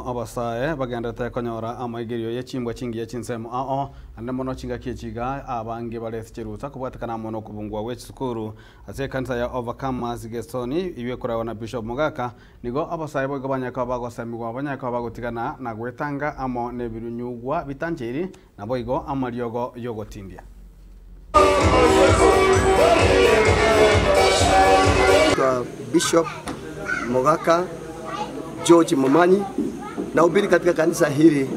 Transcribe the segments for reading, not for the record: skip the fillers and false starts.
Nigo abasae bagendete konyora amaigerio ye chimbwa chingiya chinsemo ao ande mono chingaki chiga abange baresicherusa kubwatekana mono kubungwa we chisukuru ase kanisa ya Overcomers Gesoni iwe kurawa na Bishop Mogaka nigo abasae boigo banyaka bagosemigwa banyaka bagotigana na gwetanga amo nebirunyugwa bitancheri naboigo amariogo yogotindia. Bishop Mogaka George Momanyi nahubiri katika kanisa hili,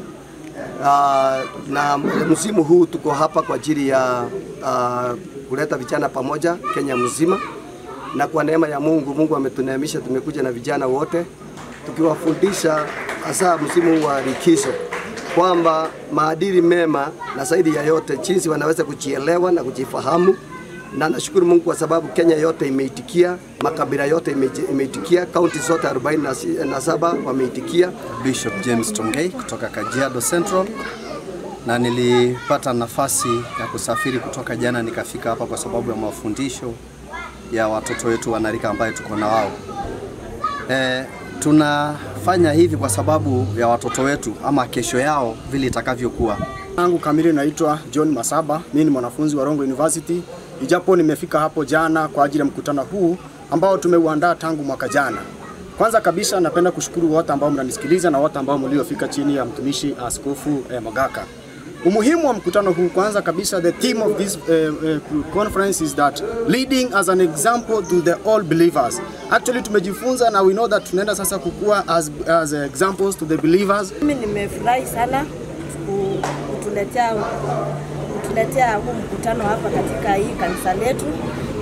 na msimu huu tuko hapa kwa ajili ya kuleta vijana pamoja Kenya mzima, na kwa neema ya Mungu, Mungu ametuneemisha, tumekuja na vijana wote tukiwafundisha hasa msimu wa likizo kwamba maadili mema na zaidi ya yote jinsi wanaweza kujielewa na kujifahamu. Na nashukuru Mungu kwa sababu Kenya yote imeitikia, makabila yote imeitikia, kaunti zote 47 wameitikia. Bishop James Tongei kutoka Kajiado Central, na nilipata nafasi ya kusafiri kutoka jana nikafika hapa kwa sababu ya mafundisho ya watoto wetu wanarika ambaye tuko na wao. Tunafanya hivi kwa sababu ya watoto wetu ama kesho yao vile itakavyokuwa. Yangu kamili naitwa John Masaba, mimi ni mwanafunzi wa Rongo University. Ijapo nimefika hapo jana kwa ajili ya mkutano huu ambao tumeuandaa tangu mwaka jana. Kwanza kabisa napenda kushukuru wote ambao mnanisikiliza na wote ambao mliofika chini ya mtumishi Askofu Mogaka. Umuhimu wa mkutano huu, kwanza kabisa, the theme of this conference is that leading as an example to the all believers. Actually tumejifunza na we know that tunaenda sasa kukua as examples to the believers. Mimi nimefurahi sana kutuletea huu mkutano hapa katika hii kanisa letu.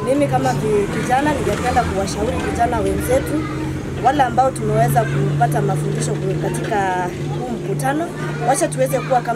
Mimi kama kijana ningependa kuwashauri vijana wenzetu wale ambao tumeweza kupata mafundisho katika huu mkutano, wacha tuweze kuwa kama